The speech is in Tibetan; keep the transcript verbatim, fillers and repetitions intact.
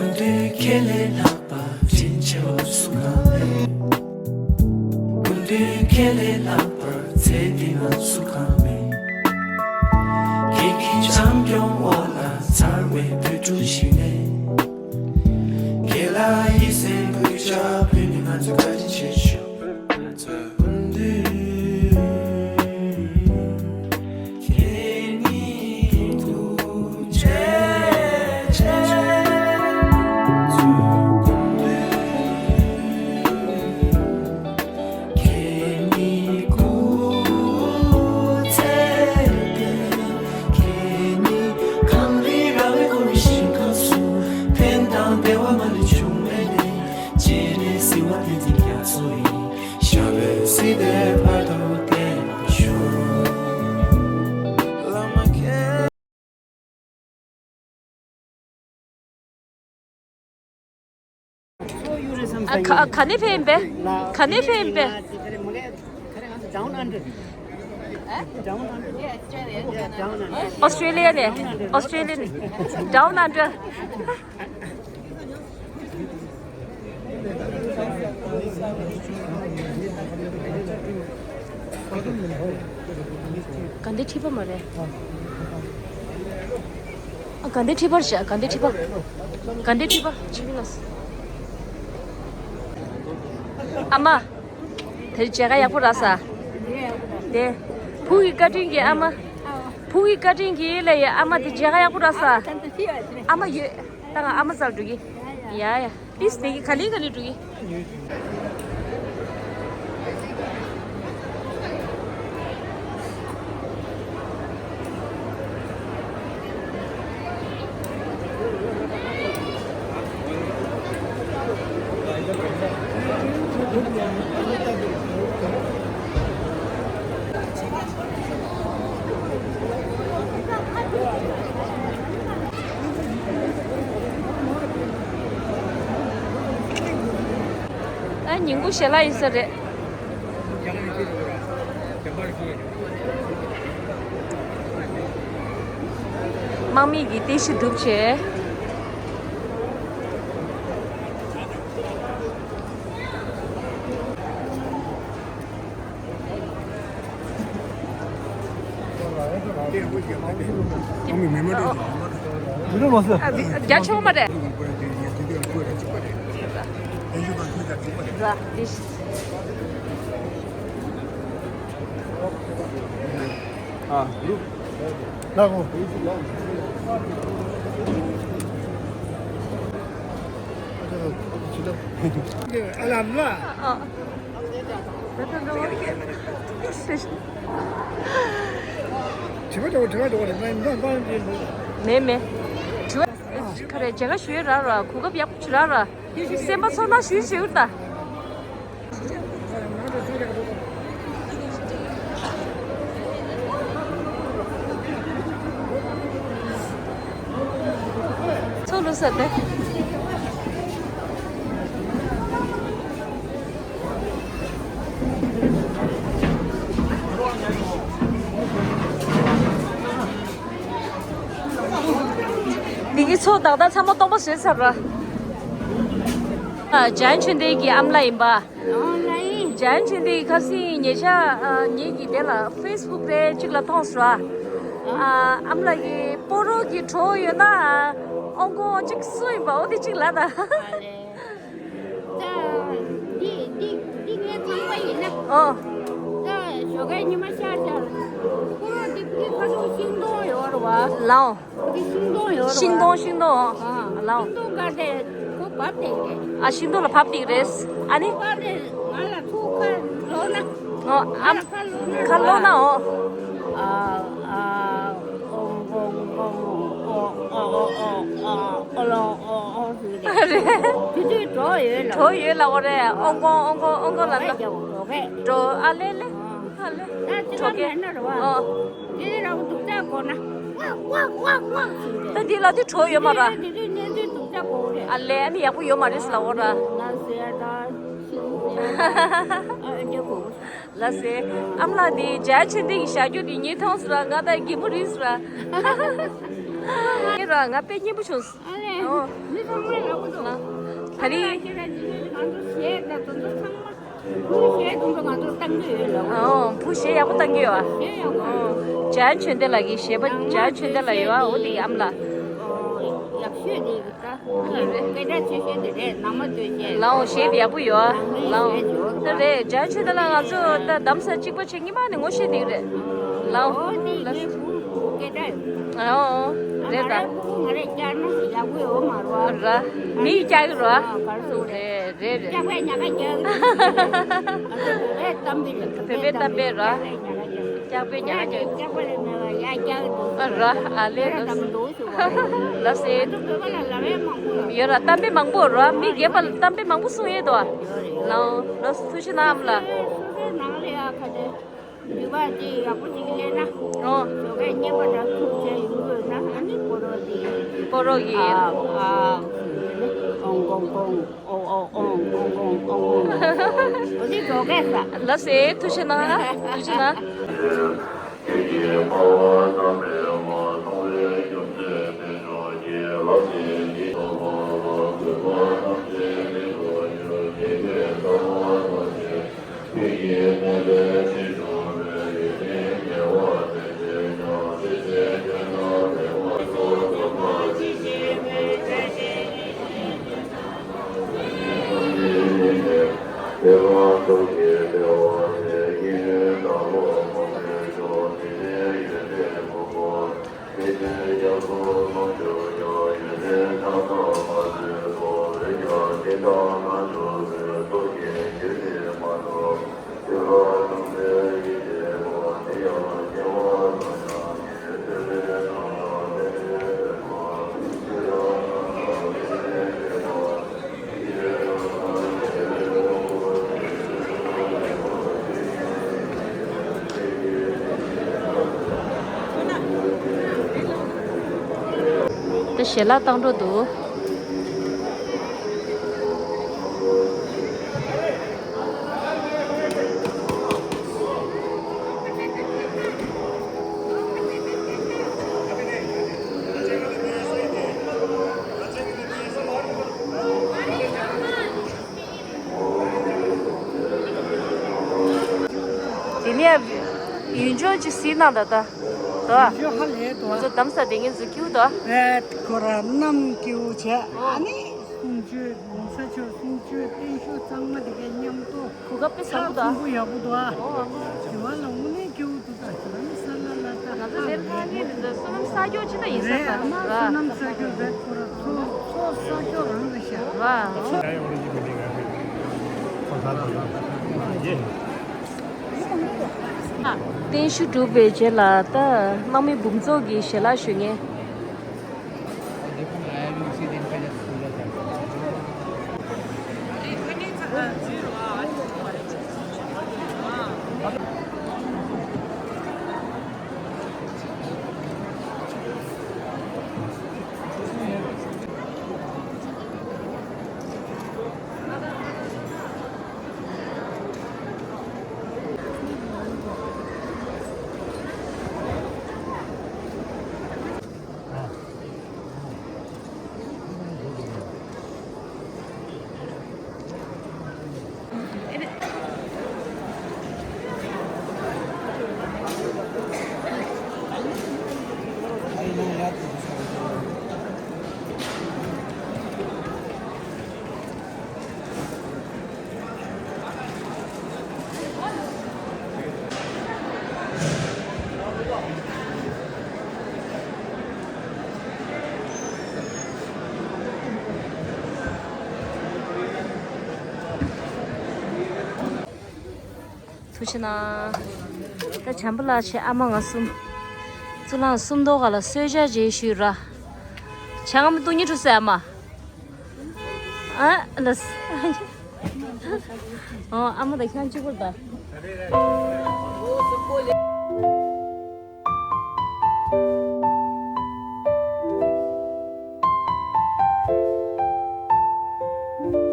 སྐུ་མདུན་ཁྱེད་ལས་ལྷག་པ་དྲིན་ཆེ་བ་སུ་གང་མེད། སྐུ་མདུན་ཁྱེད་ལས་ལྷག་པར་ཚེ་འདི་ན་སུ་གང་མེད། ཁྱེད་ཀྱི་བྱམས་སྐྱོང་འོག་ལ་འཚར་བའི་བོད་ཕྲུག་ཞིག་ནས། ཁྱེད་ལ་ཡིད་སེམས་གུས་ཕྱག་ཕུལ་ནས་ང་ཚོས་བཀའ་དྲིན་ཆེ་ཞུ། སྐུ་མདུན། ཞབས་པད་སྲིད་མཐའི་བར་དུ་བརྟན་པར་ཤོག་ཨ། ག་ག་ནས་ཕེབས་ཡིན་པས། ག་ནས་ཕེབས་ཡིན་པས། ཨོ་སི་ཀྲེ་ལི་ཡ་ནས། ཨོ་སི་ཀྲེ་ལི་ཡ་ནས། Down Under། དགའ་ལྡན་ཁྲི་པ་མ་རེད། ཨ། དགའ་ལྡན་ཁྲི་པར་བཞག་དགའ་ལྡན་ཁྲི་པ། དགའ་ལྡན་ཁྲི་པ་ཆིབས་ལ། ཨ་མ། དེར་མཇལ་ཁ་ཡག་པོ་རག་ས། དེ། བུ་ཡི་བཀའ་དྲིན་གྱིས་ཨ་མ། བུ་ཡི་བཀའ་དྲིན་གྱིས་ལ་ཡི་ཨ་མ་དེ་མཇལ་ཁ་ཡག་པོ་རག་ས། ཨ་མ་ཡོད། ད་ང་ཨ་མ་རྩར་འགྲོ་གི། ཡ་ཡ། ཏིས་དེ་གི་ག་ལེ་ག་ལེ་འགྲོ་གི། ཨ། ཉིན་གུང་ཞལ་ལག་ཡིན་ས་རེད། དམག་མི་གིས་རྟེན་གཞི་བསྒྲུབས་བྱས། རྒྱ་ཆེ་བ་མ་རེད། མེད་མེད། དྲི་བ་ག་རེ་མཇལ་ཁ་ཞུ་ཡ་རག་ར། གོ་སྐབས་ཡག་པོ་ཅིག་རག་ར། སེམས་པ་ཚོར་སྣང་ཞུ་ཞུ་ད། ཚོ་ལུ་ས་ཏེ། འདི་གི་ཚོ་ཏག་ཏག་ཚང་མ་སྟོང་པ་བཟོས་ཚར་ར། ཨ། འཇམ་དབྱངས་ཆོས་ལྡན་གྱི་ཨ་མ་ལགས་ཡིན་པ། ཨོ་ལའི། འཇམ་དབྱངས་ཆོས་ལྡན་གྱི་ཁ་སང་ཉེ་ཆར་ཨ་ངེད་ཀྱི་དེ་ལ་ཕེ་སི་བུག་དེ་གཅིག་ལ་མཐོང་སོང་ཨ། ཨ་མ་ལགས་ཀྱི་སྤོ་རོགས་ཀྱི་གྲོགས་ཡོད་ན་ཨ་ཨོང་ཀོང་གཅིག་སུ་ཡིན་པ་འོ་དེ་གཅིག་ལ་ད། ཨ་ལེ། ད་འདི་འདི་འདི་ངའི་ཚང་མ་ཡིན་ན། ཨོ། ད་ཞོགས་ཀའི་ཉི་མ་ཤར་ཤར། སྤོ་རོགས་འདི་འདི་ཁ་ཐུག་ཤིང་སྡོང་ཡོད་རེད་བ། ལའོ། འདི་ཤིང་སྡོང་ཡོད་རེད་བ། ཤིང་སྡོང་ཤིང་སྡོང་། ཨ། ལའོ། ཤིང་སྡོང་ག་དེ་ཁོ་བབས་བསྡད་རེད། ཨ། ཤིང་སྡོང་ལ་བབས་བསྡད་རེད། ཨ་ནི། བབས་ནས་ང་ལ་ཐུག་ཁ་ལོག་ན། ཨོ། ཨ། ང་ལ་ཁ་ལོག་ན། ཁ་ལོག་ན། ཨོ། ཨ་ཨ། ཨོ་ཨོ་ཨོ་ཨོ་ཨོ་ཨོ་ཨོ་ཨོ་ཨོ་ཟེར་རེད། དེ་དུས་གྲོགས་ཡོད་ལ། གྲོགས་ཡོད་ལ་འོ་རེད། ཨོང་ཀོང་ཨོང་ཀོང་ཨོང་ཀོང་ལ་ད། གྲོགས་ཨ་ལེ་ལེ། ཨ་ལེ། ད་ཅི་ག་མེད་ན་རེད་བ། ཨོ། དེ་རང་སྡུག་ཅག་གོ་ན། ཝག་ཝག་ཝག་ཟེར་རེད། ད་དེ་ལ་དེ་གྲོགས་ཡོད་མ་ར། དེ་དུས་གནས་ཚུལ་སྡུག་ཅག་གོ་རེད། ཨ་ལེ། ཨ་ནི་ཡག་པོ་ཡོད་མ་རེད་ཟེར་ལ་འོ་ར། ན་ཟེར་ད་ཤིང་ཟེར་ད། ཨ་འདྲ་གོ། ལ་སེ། ཨ་མ་ལགས་འདི་འཇའ་ཆེན་འདི་གི་བཞག་རྒྱུ་འདི་ཉིན་ཐོང་སུ་ར་ང་ད་གི་མོ་རིས་སུ་ར། ངེ་ར་ང་དཔེ་སྙན་པོ་བྱུང་། ཨ་ལེ། ཨོ། མི་ཚང་མ་ལ་ རེད། ང་ཚོ་གཞས་དང་དེ་ཚོ་ཚང་མ། བུ་གཞས་དེ་ཚོ་ང་ཚོ་བཏང་གི་ཡོད་ལ། ཨོ། བུ་གཞས་ཡག་པོ་བཏང་གི་ཡོད་ཨ། གཞས་ཡག་པོ། ཨོ། འཇམ་དབྱངས་ཆོས་ལྡན་ལགས་ཀྱི་གཞས་པ། འཇམ་དབྱངས་ཆོས་ལྡན་ལགས་ཡོད་ཨ། འོ་དེ་ཡི་ཨ་མ་ལགས། ཨོ། ཡག་ཤོས་དེ་ད། སྐད་གྲགས་ཆེ་ཤོས་དེ་རེད། ནང་མ་ཚོས་བཤད། ལའོ། གཞས་དེ་ཡག་པོ་ཡོད་ཨ། ནང་མིའི་ལའོ། གཞས་ཡོད་ད་རེད། འཇམ་དབྱངས་ཆོས་ལྡན་ལགས་ང་ཚོ་ད་གདམ་ས་གཅིག་པ་བྱས་སྔོན་མ་ནས་ངོ་ཤེས་བསྡད་ཀྱི་རེད། ལའོ། ཨོ་དེ་ངའི་བུ་སྐད་གྲགས་ཡོད། ཨོ། རེད་ད། ང་རའི་བུ་ང་རས་བསྐྱར་ན་ཡག་པོ་ཡོད་མ་རེད་བ། ར། མི་ཡིས་བསྐྱར་གྱི་རེད་བ། ཨ། གར་སོང་རེད། རེད་རེད། སྐྱག་པས་ཉག་ག་རྒྱག་གི་འདུག་བོད་པའི་གཏམ་དཔེ་རེད། བོད་པའི་གཏམ་དཔེ་ར། སྐྱག་པས་ཉག་ག་རྒྱག་གི་འདུག་སྐྱག་པ་ལས་མེད་པ་ཡ་རྒྱག་གི་འདུག་ཨ་ར། ཨ་ལས། ལ་སེ། ང་ཚོ་བོད་པ་ལ་ལབ་ཡ་མང་པོ་ཡོད། ཡོད་ར། གཏམ་དཔེ་མང་པོ་ར། མི་རྒན་པ་ལ་གཏམ་དཔེ་མང་པོ་གསུང་ཡས་འདུག་ཨ། ཡོད་རེད། ལའོ། ལོ་ཐུགས་རྗེ་གནང་ཨ་མ་ལགས། སོ་སོའི་ནང་ལ་ཡ་ཁ་ཏེ། འདི་བ་དེ་ཡག་པོ་ཅིག་སླེབས་ན། ཨོ། ཞོགས་ཀས་རྔན་པ་འདྲ་ཁུར་བྱས་ཡོང་དགོས་ན། ཨ་ནི་སྤོ་རོ་དེ། སྤོ་རོ་གི། ཨ་ཨ། ཨོང་ཀོང་ཀོང་། ཨོ་ཨོ་ཨོང་ཀོང་ཀོང་ཨོང་ཀོང་ཀོང་། འོ་དེ་ཞོགས་ཀས་ཟ། ལགས་སེ། ཐུགས་རྗེ་གནང་། ཐུགས་རྗེ་གནང་། ད་ཞལ་ལག་བཏང་འགྲོ་འདུག་དེ་ནས་ཡུལ་ལྗོངས་ཅིག་གཟིགས་གནང་ད་ལྟ། དོ། ཡུལ་ལྗོངས་ཧ་ལས་དོ། ང་ཚོ་གདམ་ས་དེ་ངེད་ཚོ་སྐྱིད་པོ་དོ། ཨེ་ཁོ་ར་གནམ་སྐྱིད་པོ་བྱས། ཨ་ནི་གསུང་ཆོས་གོང་ས་མཆོག་གསུང་ཆོས་བརྟན་བཞུགས་གཙང་མ་དེ་གའི་མཉམ་དུ། གོ་སྐབས་དཔེ་བཟང་པོ་དོ། ཚ་ཚོམ་བུ་ཡག་པོ་དོ། ཨ། ཨོ་ཨ་མ། དེ་བ་ལ་དངོས་གནས་སྐྱིད་པོ་འདུག་ད་ས་ལ་ལ་ད། ང་ཚོ་དེར་ལྷང་ངེ་རེད་འདུག་བསོད་ནམས་བསགས་རྒྱུ་ཅི་འདྲ་ཡིན་ས་རེད། ད་ཨ་མ་ར། བསོད་ནམས་བསགས་རྒྱུ་རེད། ཁོ་ར་ཚོ་ཚོ་བསགས་རྒྱུ་རང་རེད་ཤག་ར། བརྟན་བཞུགས་གྲུབ་པའི་རྗེས་ལ་ད་དམག་མི་འབུམ་ཚོགས་ཀྱི་ཞལ་ལག་ཞུ་མཁན། ཐུགས་རྗེ་གནང་། ད་བྱམས་པ་ལགས་བྱས་ཨ་མ་ང་གསུམ། གཙུག་ལག་གསུམ་མདོ་ག་ལ་གསོལ་ཇ་བྱེད་ཞུས་ར། བྱང་ཨ་མ་སྟོང་ཉིད་གྲུ་སེ་ཨ་མ། ཨ་ལ་སི། ཨོ་ཨ་མ་དང་ཁྱང་གཅིག་པོར་ད།